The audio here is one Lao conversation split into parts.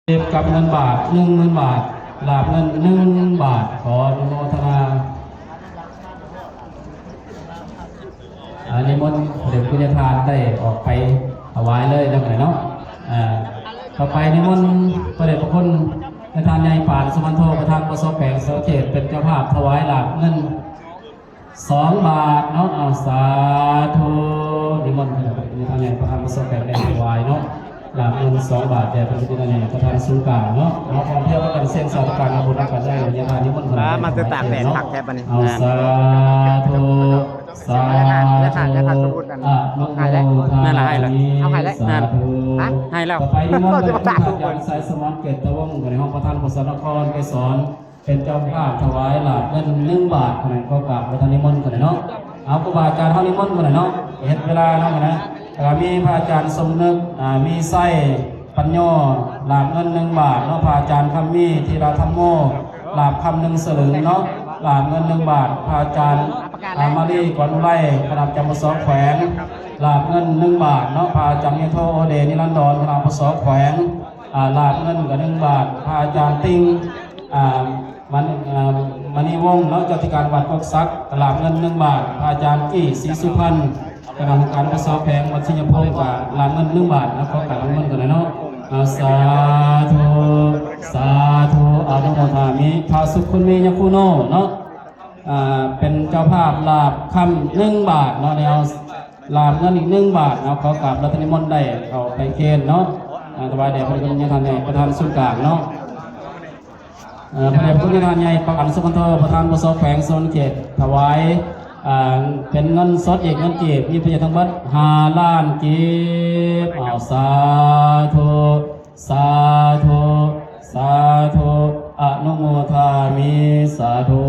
ກັບເງິນບາດ ໜຶ່ງໝື່ນບາດ, ລາບເງິນ ໜຶ່ງບາດ. ຂໍອະນຸໂມທະນາ. ອາ ນິມົນພະເດດຽວຄຸນຍາທ່ານໄດ້ອອກໄປຖວາຍເລີຍເນາະ ເນາະ. ອາ ຕໍ່ໄປນິມົນພະເດດພະຄຸນນາຍທ່ານໃຫຍ່ ປານ ສຸວັນໂທ ປະທານ ປກສ ແຂວງສະຫວັນນະເຂດ ເປັນເຈົ້າພາບຖວາຍລາບເງິນ ສອງບາດເນາະ. ເອົາ ສາທຸ. ນິມົນພະເດດພະຄຸນນາຍທ່ານໃຫຍ່ ປະທານ ປກສ ແຂວງ ໄດ້ຖວາຍເນາະ ລາບເງິນ ສອງບາດ ແດ່ພະເດດພະຄຸນນາຍທ່ານໃຫຍ່ ປະທານສູນກາງເນາະ. ເຮົາພ້ອມພຽງກັນເຊັນສາທຸການອະນຸໂມທະນາ ນາຍທ່ານນິມົນເນາະ. ເອົາ ສາທຸ ສາທຸ ອະນຸໂມທາມິ ສາທຸ. ໃຫ້ແລ້ວ ໃຫ້ແລ້ວ ໃຫ້ແລ້ວ ຕໍ່ໄປນິມົນພະອາຈານ ສາຍສະໝອນ ເກດຕະວົງ ໃນຫ້ອງປະທານ ປກສ ນະຄອນ ໄກສອນ ເປັນເຈົ້າພາບຖວາຍລາບເງິນ ໜຶ່ງບາດ. ຂໍກາບປະທານນິມົນເນາະ. ເອົາ ຄູບາອາຈານເຮົານິມົນເນາະ ເຮັດເວລາເນາະ. ແລ້ວກະມີພະອາຈານສົມນຶກ ອາ ມີໄຊ ປັນໂຍ ລາບເງິນ ໜຶ່ງບາດເນາະ. ພະອາຈານຄຳມີ ທີລະທຳໂມ ລາບຄຳ ໜຶ່ງສະຫຼຶງເນາະ ລາບເງິນ ໜຶ່ງບາດ. ພະອາຈານ ອາ ມາລີ ກອນອຸໄລ ຄະນະຈຳ ປກສ ແຂວງ ລາບເງິນ ໜຶ່ງບາດເນາະ. ພະອາຈານເມໂທ ໂອເດ ນິລັນດອນ ຄະນະ ປກສ ແຂວງ ອາ ລາບເງິນກະ ໜຶ່ງບາດ. ພະອາຈານຕິ່ງ ອາ ມັນ ອາ ມະນີວົງເນາະ ເຈົ້າອາທິການວັດກົກສັກ ກະລາບເງິນ ໜຶ່ງບາດ. ພະອາຈານກີ່ ສີສຸພັນ ຄະນະກຳມະການ ປກສ ແຂວງ ວັດໄຊຍະພູມ ກະລາບເງິນ ໜຶ່ງບາດເນາະ. ຂໍກາບລາບເງິນກ່ອນເນາະ. ອາ ສາທຸ ສາທຸ ອະນຸໂມທາມິ. ພະສຸຄຸນມີຍະຄູໂນເນາະ ອາ ເປັນເຈົ້າພາບລາບຄຳ ໜຶ່ງບາດເນາະ. ແນວລາບເງິນອີກ ໜຶ່ງບາດເນາະ. ຂໍກາບລັດຖະນິມົນໄດ້ເຂົ້າໄປເຄນເນາະ ອາ ຖວາຍແດ່ພະເດດພະຄຸນນາຍທ່ານໃຫຍ່ ປະທານສູນກາງເນາະ. ເອີ ພະເດດພະຄຸນນາຍທ່ານໃຫຍ່ ປານ ສຸວັນໂທ ປະທານ ປກສ ແຂວງສະຫວັນນະເຂດ ຖວາຍ ເປັນເງິນສົດອີກ ເງິນກີບ ມີປະໂຫຍດທັງໝົດ ຫ້າລ້ານກີບ. ເອົາ ສາທຸ ສາທຸ ສາທຸ ອະນຸໂມທາມິ ສາທຸ.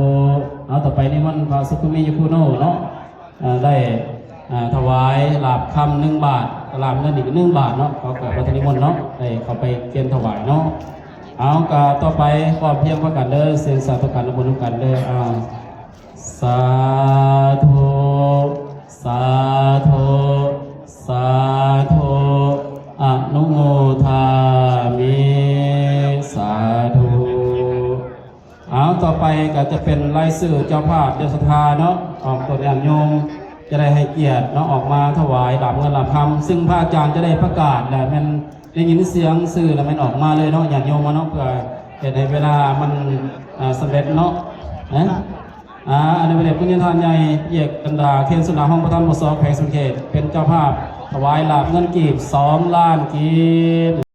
ເອົາ ຕໍ່ໄປນິມົນພະສຸຂຸມມີຍະຄູໂນເນາະ ເອີ ໄດ້ ເອີ ຖວາຍລາບຄຳ ໜຶ່ງບາດ ລາບເງິນອີກ ໜຶ່ງບາດເນາະ. ຂໍກາບລັດຖະນິມົນເນາະ ໄດ້ເຂົ້າໄປກຽມຖວາຍເນາະ. ເອົາ ກະຕໍ່ໄປພ້ອມພຽງພາກັນເດີ ເຊັນສາທຸການອະນຸໂມທະນາເນາະ. ເອົາ ສາທຸ ສາທຸ ສາທຸ ອະນຸໂມທາມິ ສາທຸ. ເອົາ ຕໍ່ໄປກະຈະເປັນລາຍຊື່ເຈົ້າພາບເຈົ້າສັດທາເນາະ ອອກຕົນຍາດໂຍມຈະໄດ້ໃຫ້ກຽດເນາະ ອອກມາຖວາຍລາບເງິນລາບຄຳ ຊຶ່ງພະອາຈານຈະໄດ້ປະກາດ ແລະແມ່ນໄດ້ຍິນສຽງຊື່ ແລະແມ່ນອອກມາເລີຍເນາະ ຍາດໂຍມເນາະ ເພື່ອເຮັດໃຫ້ເວລາມັນ ອາ ສຳເລັດເນາະ. ອາ ອັນນີ້ພະເດດພະຄຸນນາຍທ່ານໃຫຍ່ ເອກ ກັນດາ ເຄນສຸນາ ຮອງປະທານ ປກສ ແຂວງສະຫວັນນະເຂດ ເປັນເຈົ້າພາບຖວາຍລາບເງິນກີບ ສອງລ້ານກີບ.